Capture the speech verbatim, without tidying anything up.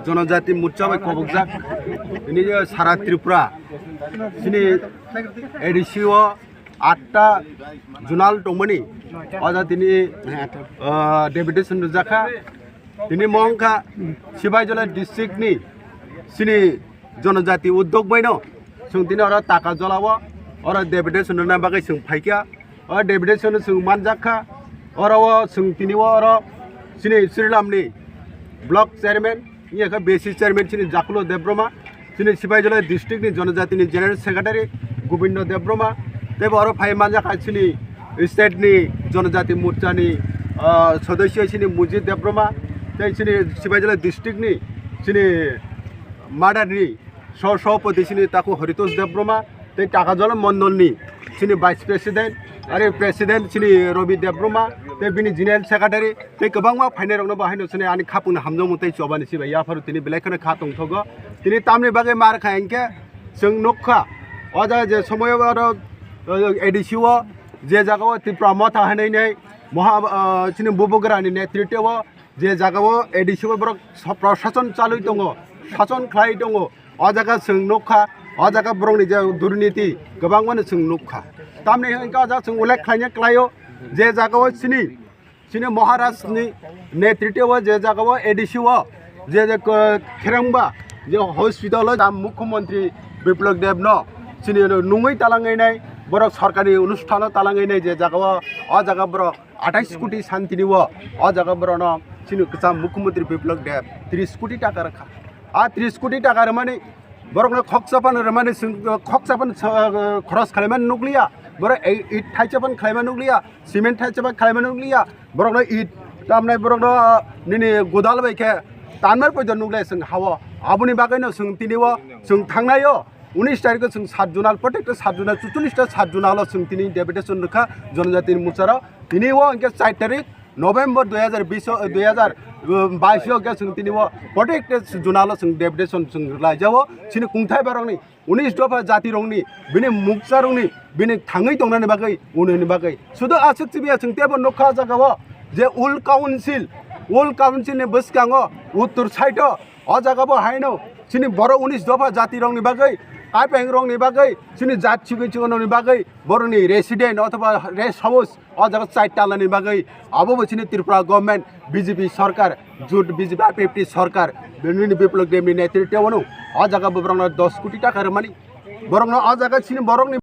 Jonojati Morcha bai kobokjak tini je sara Tripura chini A D C o atta zonal tongmani, o jaga tini, ah, deputation rwjakha. Tini mo wngkha Sibaijala district ni chini jonojati uddog baino chwng tini oro Takajolao oro deputation rwna bagwi chwng phaikha. O deputation chwng manjakha, oro o chwng tini o oro chini Srilamni block chairman, wngya khe B C chairman chini Jakulo Debbarma, chini Sibaijala district ni jonojati ni general secretary Gobindo Debbarma, tei bo oro phai manjakha chini state ni Jonojati Morcha ni, ah, sodosyo chini Mujit Debbarma, tei chini Sibaijala district ni chini Madar ni so-, sopoti chini taku Haritos Debbarma, tei Takajala mondol ni chini vice president, are president chini Rabi Debbarma, tei bini general secretary, tei kwbangma phainairokno bo haino chini ani khapungni hamjakmung tei chobani sibai yapharo tini belai kheno kha tongthogo. Tini tamni bagwi mar kha hinkhe chwng nukha, o jaga je somoio oro, o, A D C o je jaga o Tipra Motha hinwi nei moha, o, chini Bubagrani netritwo o je jaga o A D C o borok so-, proshason chalwi tongo, sason khlai tongo, o jaga chwng nukha, o jaga borokni je durniti kwbangmano chwng nukha. Tamni hinkhe o jaga chwng ullekh khlaina klaio, je jaga o chini chini Maharaj ni netritwo o je jaga o A D C o je je ko-, kherengba je hospital o da Mukhyamantri Biplab Deb no chini nungwi talangwi nai, borok sorkari onusthano talangwi nai je jaga o, o jaga borok athais koti santini o, o jaga borok no chini kwcham Mukhyamantri Biplab Deb tris koti taka rwkha. A tris koti taka rwmani borokno khoksa phano rwmani chwng, khoksa phano, uh, khoros khlaimani nukliya, borok ei, it thaisa phano khlaimani nukliya, cement thaisa phano khlaimani nukliya, borokno it tamnai borokno, uh, nini godal bai khe tanmar poito nukliya chwng hao. Aboni bagwino chwng tini o chwng thangnai o unis tarikh o chwng sat zonal, protekta sat zonal, chuchollis ta sat zonal o chwng tini deputation rwkha Jonojati Morcha rok. Tini o hwnkhe char tarikh November dui hazar bish o, dui hazar bais o hwnkhe chwng tini o protekta zonal o chwng deputation chwng rwlaijao. Chini kungthai barokni unis dopha jatirokni, bini mukcharokni, bini thangwi tongnani bagwi, unoni bagwi. Sudu aswk chibiya chwng teibo nukha o jaga o je Ul Council, Ul Council ni bwskango uttor side o, o jaga bo haino chini borok unis dopha jatirokni bagwi, Kaipeng rokni bagwi, chini jat chikon chikonrokni bagwi, borokni resident othoba rest house, o jaga char talani bagwi, abo bo chini Tripura government, B J P sarkar, jut B J P I P F T sarkar, bini Biplab Debni netritwo o no, o jaga bo borokno dos koti taka rwmani, borokno o jaga chini borokni